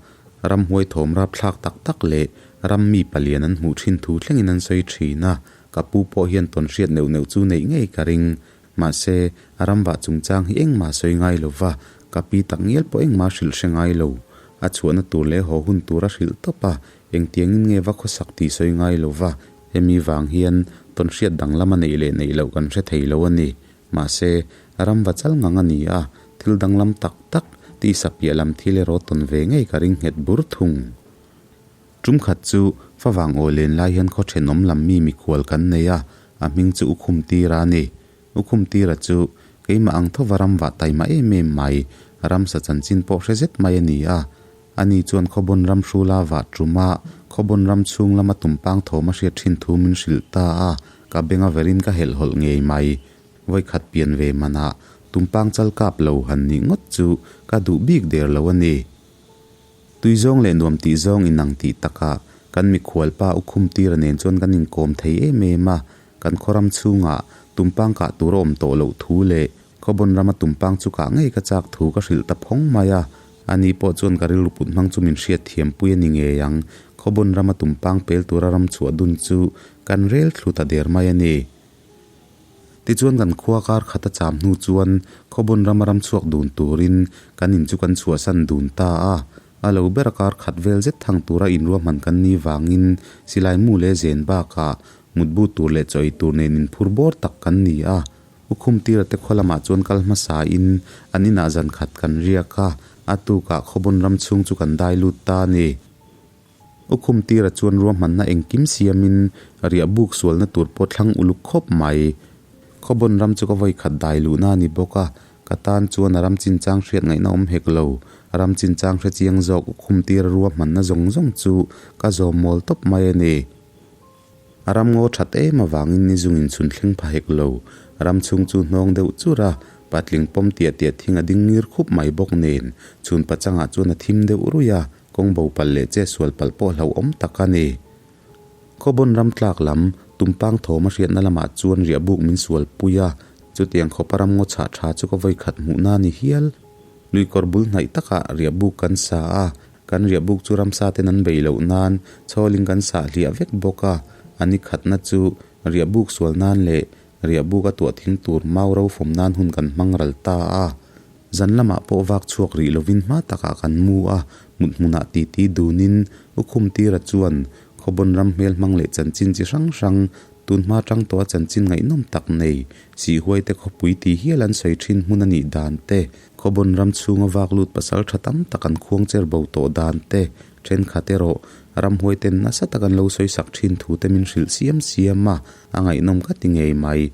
ramhuai thawm rapthlak tak tak leh ram mi palian an hmuh thin thu thlengin an sawi thin a, ka pu pawh hian tawn hriat neuh neuh chu neih ngei ka ring. Mahse, a ramvah chungchang hi engmah sawi ngai lo va, ka pi tak ngial pawh engmah hrilh hre ngai lo. A chhuahna tur leh haw hun tur a hrilh tawp a. Engtiangin nge va khawsak tih sawi ngai lo va, hemi vang hian tawnhriat danglam a neih leh neih loh kan hre thei lo a ni. Mahse, ram va chal ngang a ni a, thil danglam tak tak tisa piah lam thil erawh tawn ve ngei ka ring nghet bur thung. Tum khat chu favang aw len lai hian khaw thenawm lam mi mikhual kan nei a, a hming chu U Khumtira a ni. U Khumtira chu keimah ang thova ram vah taima em em mai, ramsa chanchin pawh hre zet mai a ni a. Ani chuan Khawbawn ram hrula vah tuma Khawbawn ram chhung lama tumpang thawm a hriat thin thu min hrilh ta a, ka benga verin ka helhhawlh ngei mai. Vawikhat pian ve manah tumpang chal kap lo han nih ngawt chu ka duh bik der lo a ni. Tui zawng leh nuam tih zawng inang tih takah kan mikhual pa U Khumtira nen chuan kan inkawm thei em em a, kan khawram chhungah tumpang kah tur a awm tawh loh thu leh Khawbawn rama tumpang chu kah ngei ka chak thu ka hrilh ta phawng mai a, ani pawh chuan ka rilru put hmang chu min hriat thiam pui a ni ngei ang, Khawbawn rama tumpang pel tura ram chhuah dun chu kan rel thlu ta der mai a ni. Tichuan kan khua kar khat a cham hnu chuan Khawbawn rama ram chhuak dun turin kan in chu kan chhuahsan dun ta a, a lo ber a kar khat vel zet thang tura inruahman kan ni vangin silai mu leh zen bakah mutbu tur leh chaw ei tur nen inphur bawr tak kan ni a. U Khumtira te khaw lamah chuan kal hmasa in an inah zan khat kan riak a, a tukah Khawbawn ram chhung chu kan dai lut ta a ni. U Khumtira chuan ruahmanna engkim siamin riah buk sualna tur pawh thlang uluk khawp mai. Khawbawn ram chu ka vawi khat dai luhna a ni bawk a, ka tan chuan a ram chinchang hriat ngaihna awm hek lo. Ram chinchang hre chiang zawk U Khumtira ruahmanna zawng zawng chu ka zawm mawl tawp mai a ni. A ram ngaw that em avangin ni zungin chhun thleng pha hek lo. Ram chhung chu hnawng deuh chur a, patling pawm tiah tiah thing a ding ngir khup mai bawk nen, chhun pachangah chuan a thim deuh ruih a, kawng bo palh leh che sual palh pawh hlauhawm tak a ni. Khawbawn ram tlak lam, tumpang thawm a hriatna lamah chuan riahbuk min sual pui a, chutiang khawpa ram ngaw chhah tha chu ka vawi khat hmuhna a ni hial. Luikawr bul hnaih takah riahbuk kan sa a, Kan riahbuk chu ramsa ten an bei loh nan chhawlin kan sah hliah vek bawk a, a ni khatna chu riahbuk sual nan leh riahbuk a tuah thing tur mau ro fawm nan hun kan hmang ral ta a. Zan lamah pawh vak chhuak rih lovin hma takah kan mu a, mut hmunah titi dunin U Khumtira chuan Khawbawn ram hmel hmang leh chanchin chi hrang hrang Tunhma tang tawha chanchin ngaihnawm tak nei, Sihhuaite khawpui tih hial an sawi thin hmun a nih dan te, Khawbawn ram chhunga vak lut pasal tha tam tak an khuang cher bo tawh dan te, thenkhat erawh ramhuaiten nasa tak an lo sawi sak thin thu te min hrilh siam siam a, a ngaihnawm ka ti ngei mai.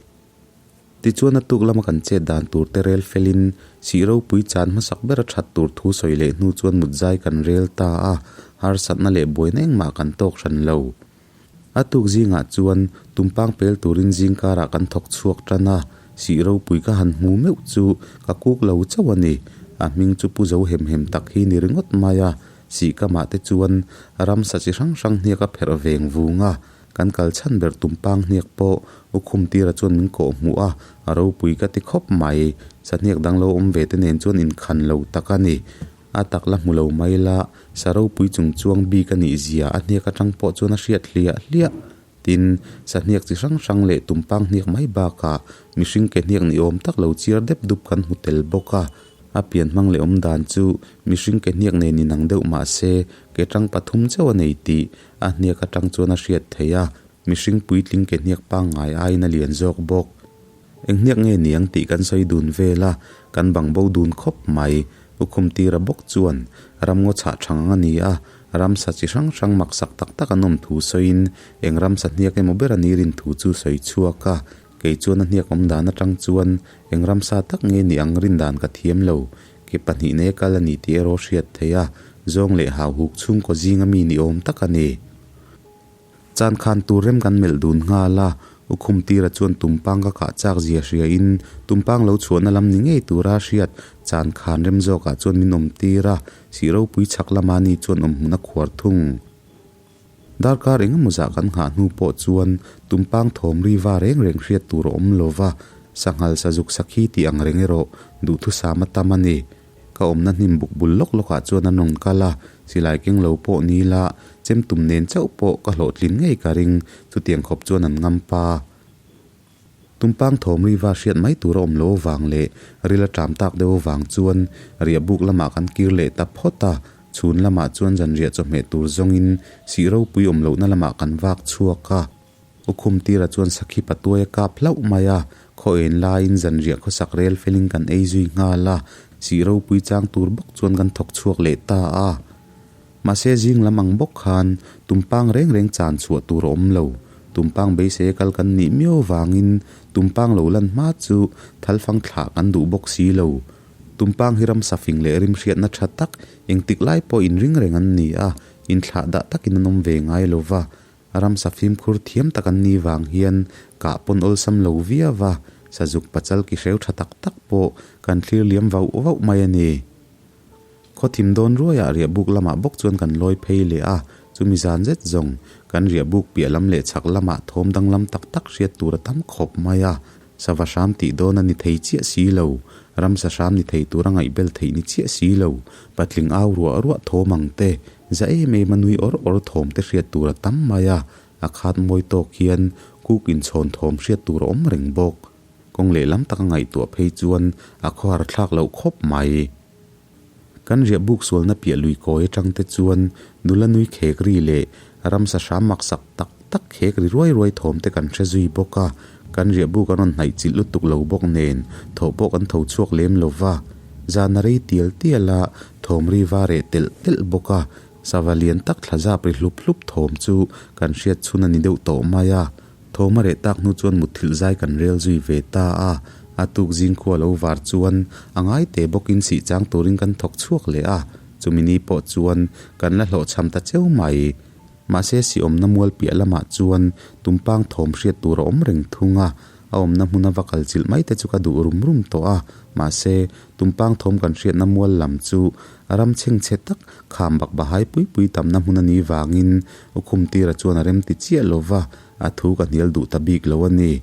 Tichuan a tuk lama kan chet dan tur te rel felin sih ropui chan hmasak ber a that tur thu sawi leh hnu chuan mutzai kan rel ta a, harsatna leh buaina engmah kan tawk hran lo. A tuk zingah chuan tumpang pel turin zingkarah kan thawk chhuak tan a, sih ropui ka han hmu meuh chu ka kuk lo chauh a ni. A hming chu pu zo hem hem tak hi ni ringawt mai a, sih kamah te chuan ramsa chi hrang hrang hniak a pherh veng vung a, kan kal chhan ber tumpang hniak pawh u Khumtira chuan min kawh hmuh a, a ropui ka ti khawp mai. Sahniak dang lo awm ve te nen chuan inkhan lo tak a ni. A tak la hmu lo mai la, sa ropui chung chuang bik a nih zia a hniak atang pawh chuan a hriat hliah hliah. Tin, sa hniak chi hrang hrang leh tumpang hniak mai bakah mihring ke hniak ni awm tak lo chiar dep dup kan hmu tel bawk a. A pian hmang leh awm dan chu mihring ke hniak nen inang deuh mah se, ke tang pathum chauh a nei tih a hniak atang chuan a hriat theih a, mihring puitling ke hniak pangngai aiin a lian zawk bawk. Eng hniak nge niang tih kan sawi dun vel a, kan bang bo dun khawp mai. U Khumtira bawk chuan ramngaw chhah thang ang a ni a, ramsa chi hrang hrang maksak tak tak an awm thu sawiin eng ramsa hniak emaw ber a ni rin thu chu sawi chhuak a, kei chuan a hniak awm dan atang chuan eng ramsa tak nge ni ang rin dan ka thiam lo. Ke pahnih nei a kal a ni tih erawh hriat theih a, zawng leh hauhuk chhungkaw zinga mi ni awm tak a ni. Chan khan tur rem kan melh dun nghal a, U Khumtira chuan tumpang ka kah chak zia hria in tumpang lo chhuahna lam ni ngei tura hriat chan khan rem zawkah chuan min awm tir a, sih ropui chhak lama ni chuan awm hmun a khuar thung. Darkar eng emaw zah kan nghah hnu pawh chuan tumpang thawm ri va reng reng hriat tur a awm lo va, sanghal sazuk sakhi tih ang reng erawh duhthusam a tam a ni. Ka awmna hnim buk bul lawk lawkah chuan an rawn kal a, silai keng lo pawh ni la, chem tum nen chauh pawh ka hlawhtlin ngei ka ring, chutiang khawp chuan an ngam pa. Tumpang thawm riva hriat mai tur a awm lo avang leh ril a ṭam tak deuh avang chuan riahbuk lamah kan kir leh ta phawt a. Chhun lamah chuan zanriah chawhmeh tur zawngin sih ropui awm lohna lamah kan vak chhuak a. Ukhum tira chuan sakhi patuai a kap hlauh mai a, khaw en laiin zanriah khawsak rel felin kan ei zui nghal a, sih ropui chang tur bawk chuan kan thawk chhuak leh ta a. Mahse zing lam ang bawk khan tumpang reng reng chan chhuah tur a awm lo. Tumpang beisei a kal kan nih miau vangin tumpang lo lan hma chu thalfang thlah kan duh bawk si lo. Tumpang hi ramsa fing leh rimhriatna tha tak engtik lai pawh inring reng an ni a, inthlah dah takin an awm ve ngai lo va. Ramsa fimkhur thiam tak an nih vang hian kah pawn awlsam lo viau va, sazuk pachal ki hreu tha tak tak pawh kan thlir liam vauh vauh mai a ni. Khaw thim dawn ruaiah riahbuk lamah bawk chuan kan lawi phei leh a, chumi zan zet zawng kan riahbuk piah lam leh chhak lamah thawm danglam tak tak hriat tur a tam khawp mai a, sava hram tih dawn a ni thei chiah si lo, ramsa hram ni thei tura ngaihbel theih ni chiah si lo, patling au ruah ruah thawm ang te, za em em a nui awr awr thawm te hriat tur a tam mai a, a khat mawi tawk hian kuk inchhawn thawm hriat tur a awm reng bawk. Kawng lehlam taka ngaihtuah phei chuan a khawhar thlak loh khawp mai. Kan riah buk sualna piah lui kawi atang te chuan nula nui khek ri leh ramsa hram maksak tak tak khek ri ruai ruai thawm te kan hre zui bawk a. Kan riah buk an rawn hnaih chilh lutuk lo bawk nen thaw pawh kan tho chhuak lem lo va. Zan a rei tial tial a, thawm ri va reh telh telh bawk a. Sava lian tak thla zap ri hlup hlup thawm chu kan hriat chhun a ni deuh tawh mai a. Thawm a reh tak hnu chuan mutthilh zai kan rel zui ve ta a, a tuk zing khua lo var chuan a ngai te bawkin sih chang turin kan thawk chhuak leh a, chumi ni pawh chuan kan la hlawhchham ta cheu mai. Mahse sih awmna mual piah lamah chuan tumpang thawm hriat tur a awm reng thung a, a awmna hmuna va kal chilh mai te chu ka duh rum rum tawh a, mahse tumpang thawm kan hriatna mual lam chu ram chhengchhe tak kham bak bahai pui pui tamna hmun a nih vangin Ukhum tira chuan a rem ti chiah lo va, a thu ka hnial duh ta bik lo a ni.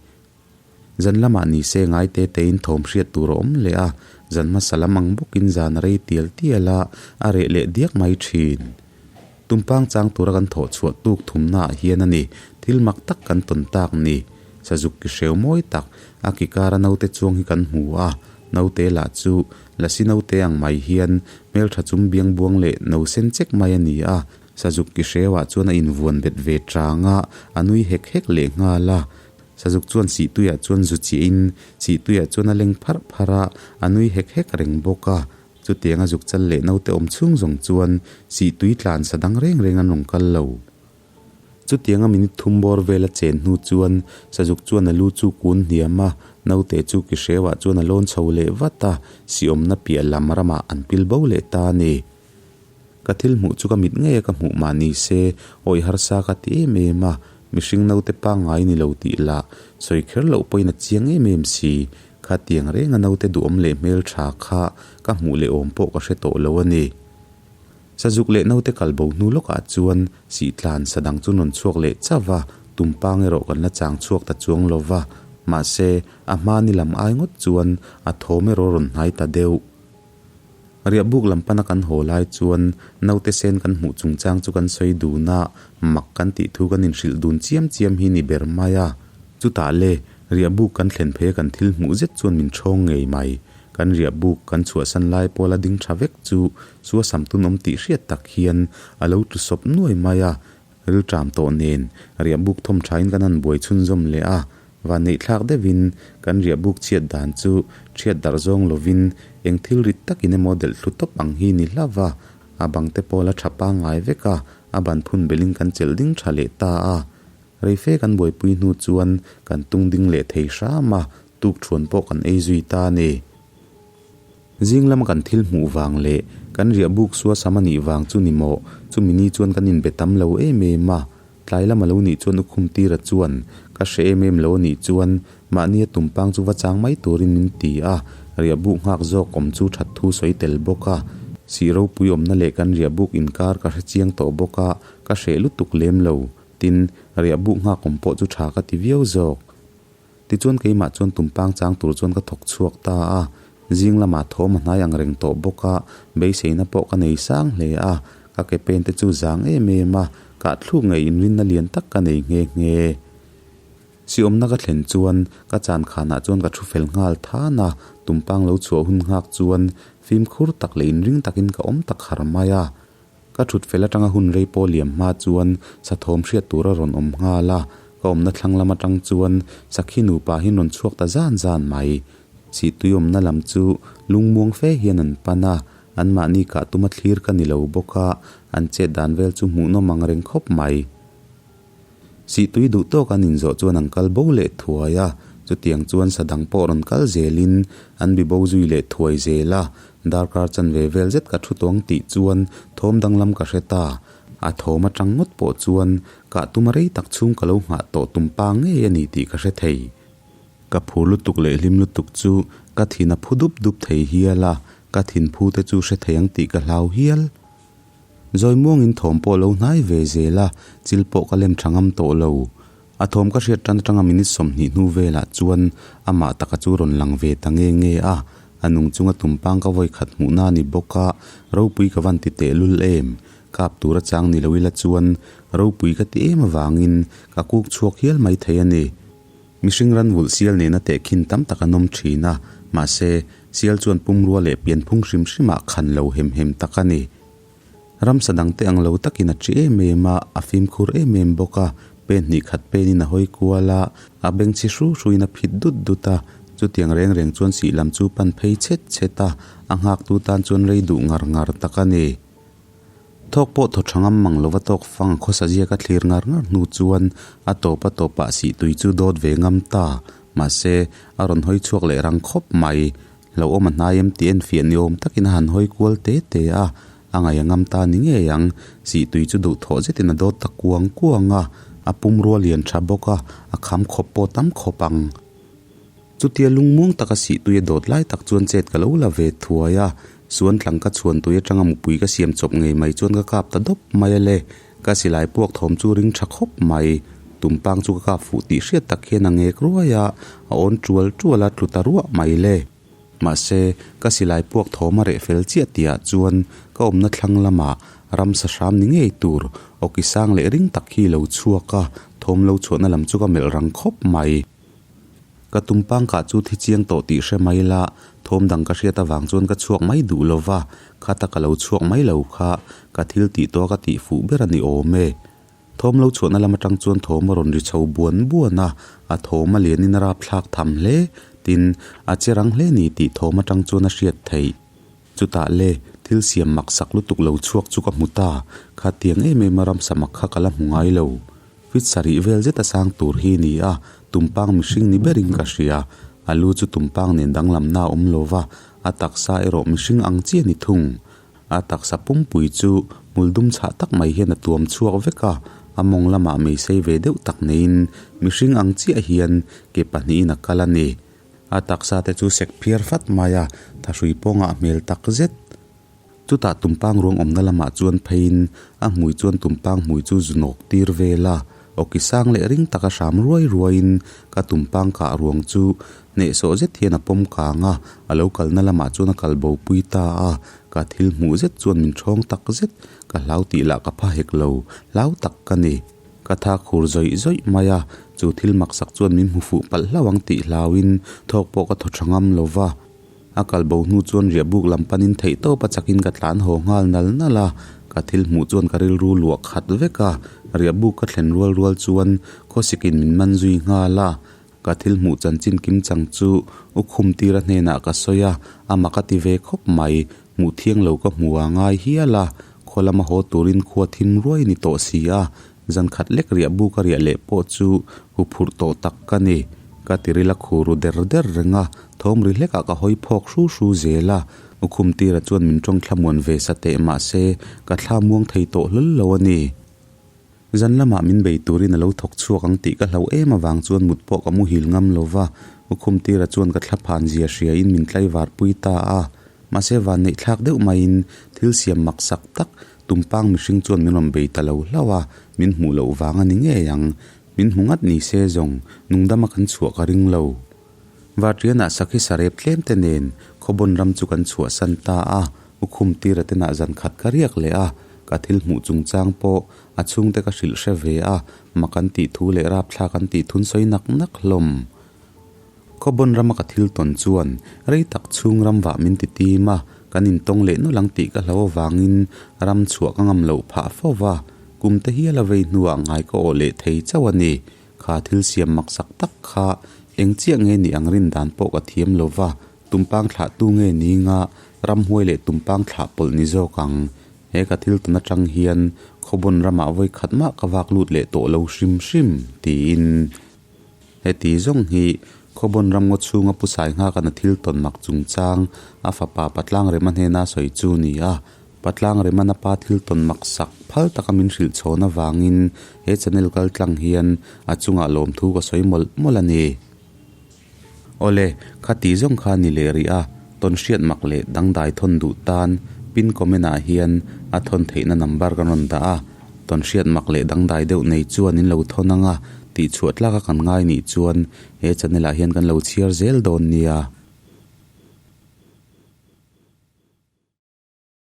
Zan lamah ni se ngai te tein thawm hriat tur a awm leh a, zan hmasa lam ang bawkin zan a rei tial tial a, a reh leh diak mai thin. Tumpang chang tura kan thawh chhuah tuk thumnaah hian a ni, thil mak tak kan tawn tak ni. Sazuk ki hreu mawi tak, a ki kara naute chuang hi kan hmu a, naute lah chu lasi naute ang mai hian hmeltha chum biang buang leh no sen chek mai a ni a, Sazuk ki hreuah chuan a invuan bet ve chang a, a nui hek hek leh nghal a. Sazuk chuan sihtuiah chuan zu chiahin sihtuiah chuan a leng pharh pharh a, a nui hek hek reng bawk a. Chutianga zuk chal leh naute awm chhung zawng chuan sihtui tlan sa dang reng reng an rawn kal lo. Chutianga minute thum bawr vel a chen hnu chuan Sazuk chuan a lu chu kun hniam a, naute chu ki hreuah chuan a lawn chho leh vat a, sihawmna piah lam ramah an pil bo leh ta a ni. Ka thil hmuh chu ka mit ngei a ka hmuh mah ni se, awih harsa ka ti em em a, mihring naute pangngai ni lo tih lah sawi kher loh pawhin a chiang em em si. Khatiang renga naute duhawm leh hmeltha kha ka hmuh leh awm pawh ka hre tawh lo a ni. Sazuk leh naute kal bo hnu lawkah chuan sihtlan sa dang chu rawn chhuak leh chauh a, tumpang erawh kan la chang chhuak ta chuang lo va, mahse a hma ni lam ai ngawt chuan a thawm erawh rawn hnai ta deuh. Riahbuk lam pana kan haw lai chuan naute sen kan hmuh chungchang chu kan sawi dun a, mak kan tih thu kan inhrilh dun chiam chiam hi ni ber mai a. Chutah le, riahbuk kan thlen phei a kan thil hmuh zet chuan min ṭhawng ngei mai. Kan riahbuk kan chhuahsan lai pawla ding ṭha vek chu suasam tunawm tih hriat tak hian a lo tlu sawp nuai mai a, Rilṭam tawh nen riahbuk thawm ṭhain kan han buai chhunzawm leh a, vanneihthlak deuhin kan riahbuk chhiat dan chu ṭhiat darh zawng lovin eng thil rit takin emaw delh thlu tawp ang hi ni hlauh a, a bang te pawh la ṭha pangngai vek a, a ban phun belhin kan chelh ding ṭha leh ta a. Reife kan buaipui hnu chuan kan tung ding leh thei hram a, tukṭhuan pawh kan ei zui ta a ni. Zing lama kan thil hmuh vang leh kan riah buk sua sam a nih vang chu ni maw? Chumi ni chuan kan inbe tam lo em em a. Tlai lama lo nih chuan Ukhum Tira chuan ka hre em em lo a nih chuan mahnia tumpang chu va chang mai turin min ti a, riah buk nghak zawk awm chu that thu sawi tel bawk a. Sih ropui awmna leh kan riah buk inkar ka hre chiang tawh bawk a, ka hreh lutuk lem lo. Tin, riah buk nghak awm pawh chu tha ka ti viau zawk. Tichuan keimah chuan tumpang chang tur chuan ka thawk chhuak ta a, zing lamah thawm a hnai ang reng tawh bawk a, beiseina pawh ka nei sang hle a, ka ke pen te chu zang em em a, kah thluk ngei inrinna lian tak ka nei nghe nghe. Siawmna ka thlen chuan ka chan khanah chuan ka thu fel nghal than a, tumpang lo chhuah hun nghak chuan fimkhur tak leh inring takin ka awm ta khar mai a. Ka thut fel atanga hun rei pawh liam hma chuan sathawm hriat tur a rawn awm nghal a, ka awmna thlang lam atang chuan sakhi nupa hi an rawn chhuak ta zan zan mai. Sihtui awmna lam chu lungmuang fe hian an pan a, anmahni kah tuma thlir ka ni lo bawk a, an chet dan vel chu hmuhnawm ang reng khawp mai. Sihtui duh tawk an inzawh chuan an kal bo leh thuai a, chutiang chuan sa dang pawh rawn kal zelin an bi bo zui leh thuai zel a, darkar chanve vel zet ka thu tuang tih chuan thawm danglam ka hre ta. A thawm atang ngawt pawh chuan kah tuma rei tak chhung ka lo nghah tawh tum pa ngei a ni tih ka hre thei. Ka phur lutuk leh hlim lutuk chu ka thin a phu dup dup thei hial a, ka thin phu te chu hre thei ang tih ka hlau hial. Zawi muangin thawm pawh lo hnai ve zel a, chil pawh ka lem tha ngam tawh lo. A thawm ka hriat tan atanga minute 20 hnu velah chuan amah taka chu rawn lang ve ta nge nge a, a nung chunga tumpang ka vawi khat hmuhna a ni bawk a, ropui ka van ti tehlul em? Kap tura chang ni lo ila chuan ropui ka ti em avangin ka kuk chhuak hial mai thei a ni. Mihring ran vulh sial nena tehkhin tam tak an awm thin a, mahse, sial chuan pumrua leh pianphung hrim hrimah khan lo hem hem tak a ni. Ramsa dangte ang lo takin a ṭi em em a, a fimkhur em em bawk a, pen hnih khat penin a hawi kual a, a bengchhi hru hruin a phit dut dut a, chutiang reng reng chuan sih lam chu pan phei chhet chhet a, a nghaktu tan chuan rei duh ngar ngar tak a ni. Thawk pawh thaw tha ngam mang lova tawk fang khawsa ziak a thlir ngar ngar hnu chuan a tawp a tawpah sihtui chu dawt ve ngam ta. Mahse, a rawn hawi chhuak leh rang khawp mai. Hlauhawm a hnai em tih enfiah ni awm takin a han hawi kual te te a, a ngaih a ngam ta ni ngei ang. Sihtui chu duhthawh zetin a dawt ta kuang kuang a, a pumrua lian tha bawk a, a kham khawp pawh tam khawp ang. Chutia lungmuang taka sihtui a dawt lai tak chuan chet ka lo la ve thuai a, suan tlang ka chhuan tui atanga mupui ka siam chawp ngei mai chuan ka kap ta dawp mai a le. Ka silai puak thawm chu ring tha khawp mai. Tumpang chu ka kap fuh tih hriat tak hian a ngek ruai a, a awn tual tual a tlu ta ruah mai le. Mahse, ka silai puak thawm a reh fel chiah tihah chuan ka awmna thlang lamah ramsa hram ni ngei tur awki sang leh ring tak hi lo chhuak a, thawm lo chhuahna lam chu ka melh rang khawp mai. Ka tumpang kah chu thi chiang tawh tih hre mai la, thawm dang ka hriat avang chuan ka chhuak mai duh lo va, khata ka lo chhuak mai lo kha ka thil tih tawh a ka tih fuh ber a ni awm e. Thawm lo chhuahna lam atang chuan thawm a rawn ri chho buan buan a, a thawm a lianin a rapthlak tham hle, tin, a che rang hle ni tih thawm atang chuan a hriat theih. Chutah le, thil siam mak sak lutuk lo chhuak chu ka hmu ta, khatiang em em a ramsa mak kha ka la hmu ngai lo. Fit sarih vel zet a sang tur hi ni a, tumpang mihring ni berin ka hria. A lu chu tumpang nen danglamna a awm lo va, a taksa erawh mihring ang chiah ni thung. A taksa pumpui chu hmul dum chhah tak mai hian a tuam chhuak vek a, a mawng lamah meisei ve deuh tak neiin mihring ang chiah hian ke pahnihin a kal a ni. A taksa te chu sek phiar fat mai a, thahrui pawngah hmel tak zet. Chutah tumpang ruang awmna lamah chuan pheiin a hmui chuan tumpang hmui chu zu nawk tir vel a, awki sang leh ring taka hram ruai ruaiin ka tumpang kah ruang chu hnehsawh zet hian a pawm kang a, a lo kalna lamah chuan a kal bo pui ta a, ka thil hmuh zet chuan min ṭhawng tak zet, ka hlau tih lah ka pha hek lo, hlau tak ka ni. Ka tha khur zawih zawih mai a, chu thil maksak chuan min hmu fuh palh hlauh ang tih hlauin thawk pawh ka thaw tha ngam lo va. A kal bo hnu chuan riah buk lam panin theih tawp a chakin ka tlan haw nghal nal nal a, ka thil hmuh chuan ka rilru luah khat vek a, riah buk ka thlen rual rual chuan khawsikin min man zui nghal a, ka thil hmuh chanchin kim chang chu u khum tira hnenah ka sawi a, a mak a ti ve khawp mai, hmuh thiang lo ka hmu a ngai hial a, khaw lama haw turin khua thim ruai ni tawh si a, Zan khat lek riah buk a riah leh pawh chu huphurh tawh tak ka ni. Ka tiril a khu ru der der reng a, thawm ri hlekah ka hawi phawk hru hru zel a. Ukhum tira chuan min tawng thlamuan ve sa teh mah se ka thla muang thei tawh hlawl lo a ni. Zan lamah min bei turin a lo thawk chhuak ang tih ka hlauh em avang chuan mut pawh ka muhil ngam lo va, Ukhum tira chuan ka thlaphan zia hriain min tlaivar pui ta a. Mahse vanneih thlak deuh maiin thil siam mak sak tak Tumpang mihring chuan min rawn bei ta lo hlauh a, min hmuh loh vang a ni ngei ang. Min hmu ngat ni se zawng, nungdama kan chhuah ka ring lo. Varṭianah sakhi sarep tlem te nen Khawbawn ram chu kan chhuahsan ta a, Ukhum tira tenah zan khat ka riak leh a, ka thil hmuh chungchang pawh a chhungte ka hrilh hre ve a, mak an tih thu leh rapthlak an tih thun sawi nak nak hlawm. Khawbawn rama ka thil tawn chuan rei tak chhung ram vah min ti tim a, ka Kan intawng leh nawlh ang tih ka hlau avangin ram chhuah ka ngam loh phah fo va, kum te hial a vei hnuah ngai ka awh leh thei chauh a ni. Kha thil siam maksak tak kha eng chiah nge nih ang rin dan pawh ka thiam lo va, tumpang thlah tu nge ni nga ramhuai leh tumpang thlah pawlh ni zawk ang. He ka thil tawn atang hian Khawbawn ramah vawi khat mah ka vak lut leh tawh lo hrim hrim, tiin. Heti zawng hi Khawbawn ram ngaw chhunga Pu Sainghakana thil tawn mak chungchang a fapa Patlang Rema hnena sawi chu ni a. Patlang Remana pa thil tawn mak sak phal taka min hrilh chhawn avangin he channel kal tlang hian a chungah lawmthu ka sawi mawlh mawlh a ni. Awle, khati zawng kha ni leh rih a, tawn hriat mak leh dangdai thawn duh tan pin comment ah hian a thawn theihna number kan rawn dah a, tawn hriat mak leh dangdai deuh nei chuan in lo thawn ang a, tih chhuah tlaka kan ngai nih chuan he channel ah hian kan lo chhiar zel dawn nia.